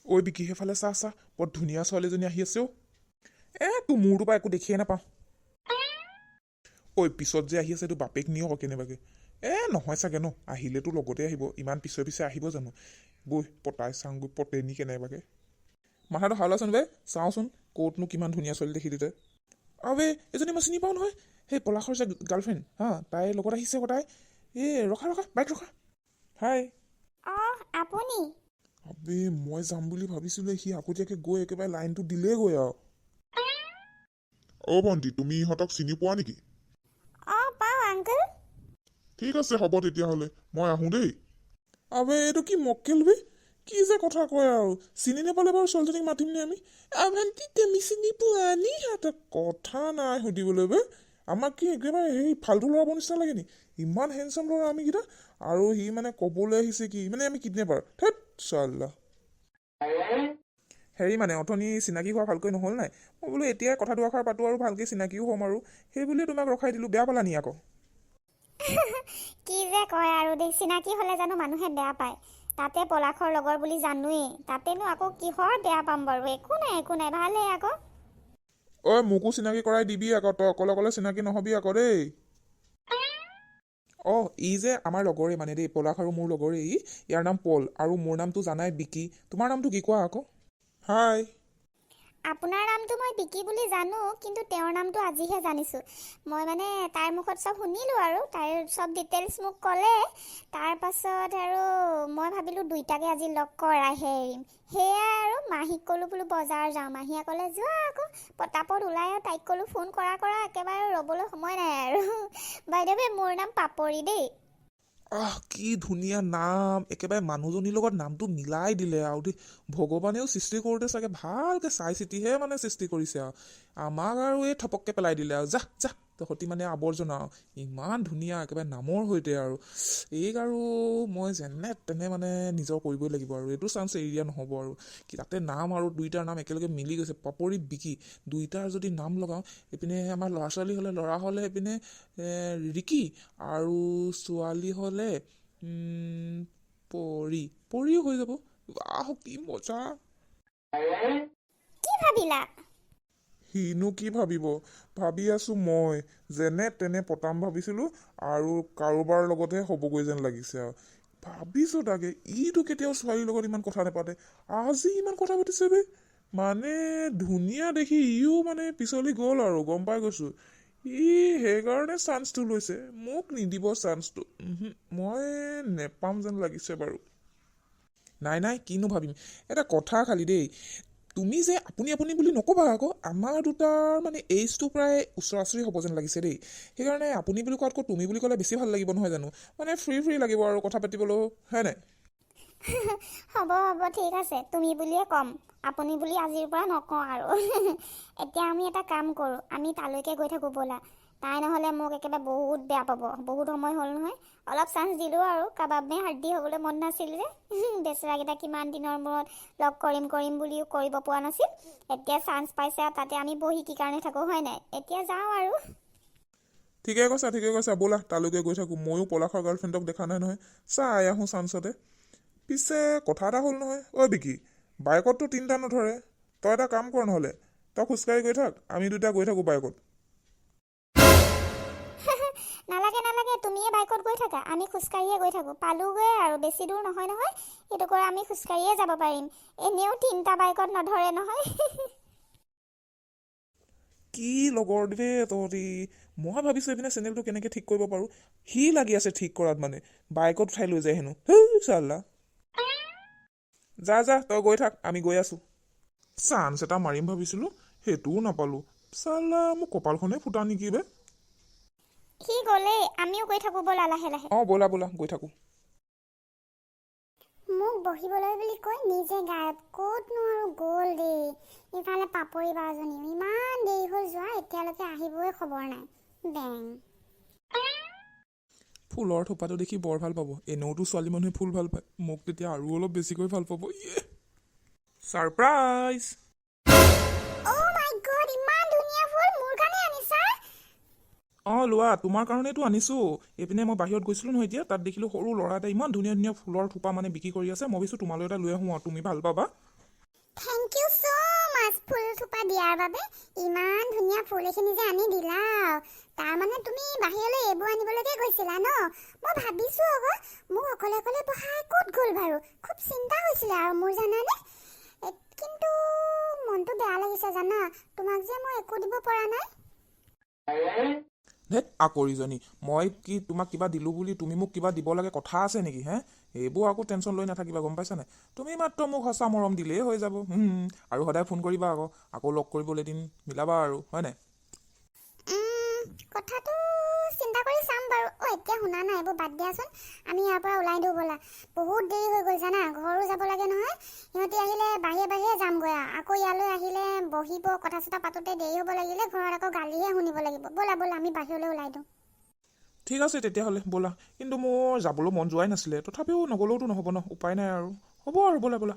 ঐ বিকি, সেইফালে চা চা, বৰ ধুনীয়া ছোৱালীজনী আহি আছে। অ' এ, তোৰ মূৰটোৰ পৰা একো দেখিয়ে নাপাওঁ। ঐ, পিছত যে আহি আছে, এইটো বাপেক নি আকৌ কেনেবাকে। এ নহয় চাগে ন, আহিলেতো লগতে আহিব, ইমান পিছে পিছে আহিব জানো? বৈ, পতাই চাওঁগৈ, পতে নি কেনেবাকে। মাথাটো হাওলাচোন বে, চাওঁচোন ক'তনো কিমান ধুনীয়া ছোৱালী দেখিলি তই। আবে, এজনী মই চিনি পাওঁ নহয়, সেই পলাশৰ যে গাৰ্লফ্ৰেণ্ড, হা, তাইৰ লগত আহিছে আকৌ তাই। এই ৰখা ৰখা, বাইক ৰখা। হাই। অঁ, আপুনি? আবে, মই যাম বুলি ভাবিছিলোঁ, সি আগতীয়াকৈ গৈ একেবাৰে লাইনটো দিলেগৈ আৰু। অ' ভণ্টি, তুমি ইহঁতক চিনি পোৱা নেকি? অঁ, পাওঁ আংকল। ঠিক আছে, হ'ব তেতিয়াহ'লে, মই আহোঁ দেই। আবে, এইটো কি মক্কেল বে? কি যে কথা কয় আৰু! চিনি নাপালে বাৰু ছোৱালীজনীক মাতিম নে আমি? ভণ্টি, তুমি চিনি পোৱা নি? সিহঁতক কথা নাই সুধিবলৈ বে। আমাক কি একেবাৰে সেই ফাল্টু ল'ৰাবোৰ নিচিনা লাগে নি? ইমান হেণ্ডচাম ল'ৰা আমিকেইটা, আৰু সি মানে ক'বলৈ আহিছে কি মানে আমি কিডনেপাৰ। ধেত চাল্লা। হেৰি, মানে অথনি চিনাকি হোৱা ভালকৈ নহ'ল নাই, মই বোলো এতিয়াই কথা দুআষাৰ পাতোঁ আৰু ভালকৈ চিনাকিও হ'ম আৰু, সেই বুলিয়ে তোমাক ৰখাই দিলোঁ। বেয়া পালা নি আকৌ? কি যে কয় আৰু দেই, চিনাকি হ'লে জানো মানুহে বেয়া পায়? তাতে পলাশৰ লগৰ বুলি জানোৱেই, তাতেনো আকৌ কিহৰ বেয়া পাম বাৰু? একো নাই, একো নাই, ভালহে আকৌ। ঐ, মোকো চিনাকি কৰাই দিবি আকৌ, তই অকলে অকলে চিনাকি নহ'বি আকৌ দেই। অঁ, ই যে আমাৰ লগৰে মানে দেই, পলাশ আৰু মোৰ লগৰে ই। ইয়াৰ নাম পল আৰু মোৰ নামটো জানাই, বিকি। তোমাৰ নামটো কি কোৱা আকৌ? হাই। আপোনাৰ নামটো মই বিকি বুলি জানো, কিন্তু তেওঁৰ নামটো আজিহে জানিছোঁ। মই মানে তাইৰ মুখত চব শুনিলোঁ আৰু তাইৰ চব ডিটেইলছ মোক ক'লে। তাৰ পাছত আৰু মই ভাবিলোঁ দুইটাকে আজি লগ কৰাইহে এৰিম। সেয়াই আৰু মাহীক ক'লোঁ বোলো বজাৰ যাওঁ। মাহীয়ে ক'লে যোৱা আকৌ। পটাপট ওলাই আৰু তাইক ক'লোঁ ফোন কৰা কৰা, একেবাৰে ৰ'বলৈ সময় নাই আৰু। বাইদেৱে, মোৰ নাম পাপৰি দেই। আহ, কি ধুনীয়া নাম! একেবাৰে মানুহজনীৰ লগত নামটো মিলাই দিলে আৰু দেই। ভগৱানেও সৃষ্টি কৰোঁতে চাগে ভালকে চাই চিতিহে মানে সৃষ্টি কৰিছে আৰু আমাক আৰু এই থপককে পেলাই দিলে আৰু, যা যা তহঁতি মানে আৱৰ্জনা আৰু। ইমান ধুনীয়া একেবাৰে নামৰ সৈতে আৰু এইক আৰু মই যেনে তেনে মানে নিজৰ কৰিবই লাগিব আৰু, এইটো চান্স এৰি দিয়া নহ'ব আৰু। কি তাতে নাম আৰু দুইটাৰ নাম একেলগে মিলি গৈছে, পাপৰি বিকি। দুইটাৰ যদি নাম লগাওঁ, এইপিনে আমাৰ ল'ৰা ছোৱালী হ'লে, ল'ৰা হ'লে এইপিনে ৰিকি আৰু ছোৱালী হ'লে পৰি, পৰিও হৈ যাব। আহ, কি মজা! কি ভাবিলা? সিনো কি ভাবিব, ভাবি আছো মই যেনে তেনে পতাম ভাবিছিলোঁ আৰু কাৰোবাৰ লগতহে হ'বগৈ যেন লাগিছে আৰু। ভাবিছোঁ তাকে, ইটো কেতিয়াও ছোৱালীৰ লগত ইমান কথা নাপাতে, আজি ইমান কথা পাতিছে বে। মানে ধুনীয়া দেখি ইও মানে পিছলি গ'ল আৰু, গম পাই গৈছোঁ। ই সেইকাৰণে চান্সটো লৈছে, মোক নিদিব চান্সটো। মই নেপাম যেন লাগিছে বাৰু। নাই নাই, কিনো ভাবিম। এটা কথা খালি দেই, তুমি যে আপুনি আপুনি বুলি নক'বা আকৌ। আমাৰ দুটাৰ মানে এইজটো প্ৰায় ওচৰা ওচৰি হ'ব যেন লাগিছে দেই, সেইকাৰণে আপুনি বুলি কোৱাতকৈ তুমি বুলি ক'লে বেছি ভাল লাগিব, নহয় জানো? মানে ফ্ৰী ফ্ৰী লাগিব আৰু কথা পাতিবলৈও, হয় নাই? হ'ব হ'ব, ঠিক আছে, তুমি বুলিয়ে ক'ম, আপুনি বুলি আজিৰ পৰা নকওঁ আৰু। এতিয়া আমি এটা কাম কৰোঁ, আমি তালৈকে গৈ থাকোঁ ব'লা। তাই নহ'লে মোক একেবাৰে বহুত বেয়া পাব। বহুত সময় হ'ল নহয়, অলপ চান্স দিলোঁ আৰু, কাবাব মে হাড্ডি হ'বলৈ মন নাছিল যে। বেচেৰাকেইটা কিমান দিনৰ মূৰত লগ কৰিম কৰিম বুলিও কৰিব পৰা নাছিল, এতিয়া চান্স পাইছে আৰু তাতে আমি বহি কি কাৰণে থাকোঁ, হয় নাই? এতিয়া যাওঁ আৰু। ঠিকে কৈছা, ঠিকে কৈছা। ব'লা, তালৈকে গৈ থাকোঁ। ময়ো পলাশৰ গাৰ্লফ্ৰেণ্ডক দেখা নাই নহয়, চাই আহোঁ চান্সতে। পিছে কথা এটা হ'ল নহয় ঐ বিকি, বাইকততো তিনিটা নধৰে। তই এটা কাম কৰ নহ'লে, তই খোজকাঢ়ি গৈ থাক, আমি দুটা গৈ থাকোঁ বাইকত। নালাগে নালাগে, তুমিয়ে বাইকত গৈ থাকা, আমি খোজকাঢ়িয়ে গৈ থাকোঁ। পালোগৈ আৰু, বেছি দূৰ নহয় নহয়, সেইটো কৰি আমি খোজকাঢ়িয়ে যাব পাৰিম। এনেও তিনিটা বাইকত নধৰে নহয়। কি লগৰ দেই তহঁতি! মই ভাবিছোঁ এইপিনে চেনেলটো কেনেকৈ ঠিক কৰিব পাৰোঁ, সি লাগি আছে ঠিক কৰাত, মানে বাইকত উঠাই লৈ যায় হেনো। হেই চাল্লা, যা যা, তই গৈ থাক, আমি গৈ আছোঁ। চান্স এটা মাৰিম ভাবিছিলোঁ, সেইটোও নাপালোঁ। চাল্লা, মোৰ কপালখনেই ফুটা নেকি বে? সি গ'লেই, আমিও গৈ থাকোঁ ব'লা লাহে লাহে। অঁ, ব'লা ব'লা, গৈ থাকোঁ। মোক বহিবলৈ বুলি কৈ নিজে গায়ব, ক'তনো আৰু গ'ল দেই। ইফালে পাপৰি বাজনীও ইমান দেৰি হ'ল যোৱা, এতিয়ালৈকে আহিবই খবৰ নাই, বেং। ফুলৰ থোপাটো দেখি বৰ ভাল পাব। এনেওতো ছোৱালী মানুহে ফুল ভাল পায়। মোক তেতিয়া আৰু অলপ বেছিকৈ ভাল পাব। ইয়ে, ছাৰপ্ৰাইজ! অ' মাই গড, ইমান ধুনীয়া ফুল মোৰ কাৰণে আনিছা? অঁ, লোৱা, তোমাৰ কাৰণেতো আনিছোঁ। এইপিনে মই বাহিৰত গৈছিলোঁ নহয় এতিয়া, তাত দেখিলোঁ সৰু ল'ৰা এটা ইমান ধুনীয়া ধুনীয়া ফুলৰ থোপা মানে বিক্ৰী কৰি আছে। মই ভাবিছোঁ তোমালৈ এটা লৈ আহোঁ আৰু, তুমি ভাল পাবা। Thank you so মাছ ফুল থোপা দিয়াৰ বাবে। ইমান ধুনীয়া ফুল এইখিনি যে আনি দিলা, তাৰমানে তুমি বাহিৰলৈ এইবোৰ আনিবলৈকে গৈছিলা ন? মই ভাবিছোঁ আকৌ, মোক অকলে অকলে বহাই ক'ত গ'ল বাৰু, খুব চিন্তা হৈছিলে আৰু মোৰ, জানানে? কিন্তু মনটো বেয়া লাগিছে জানা, তোমাক যে মই একো দিব পৰা নাই। ধেত আকৰিজনী, মই কি তোমাক কিবা দিলোঁ বুলি তুমি মোক কিবা দিব লাগে কথা আছে নেকি হে? এইবোৰ আকৌ টেনশ্যন লৈ নাথাকিবা, গম পাইছা নাই? তুমি মাত্ৰ মোক সঁচা মৰম দিলেই হৈ যাব। আৰু সদায় ফোন কৰিবা আকৌ, আকৌ লগ কৰিবলৈ এদিন মিলাবা আৰু, হয় নাই? কথাটো চিন্তা কৰি চাম বাৰু। অ' এতিয়া শুনা না, এইবোৰ বাদ দিয়াচোন, আমি ইয়াৰ পৰা ওলাই দিওঁ ব'লা। বহুত দেৰি হৈ গ'ল জানা, ঘৰো যাব লাগে নহয়। সিহঁতি আহিলে বাহিৰে বাহিৰে যামগৈ আৰু। আকৌ ইয়ালৈ আহিলে বহিব, কথা চথা পাতোঁতে দেৰি হ'ব লাগিলে ঘৰত আকৌ গালিহে শুনিব লাগিব। ব'লা ব'লা, আমি বাহিৰলৈ ওলাই দিওঁ। ঠিক আছে তেতিয়াহ'লে, ব'লা। কিন্তু মোৰ যাবলৈ মন যোৱাই নাছিলে, তথাপিও নগ'লেওতো নহ'ব ন, উপায় নাই আৰু। হ'ব আৰু, ব'লা ব'লা।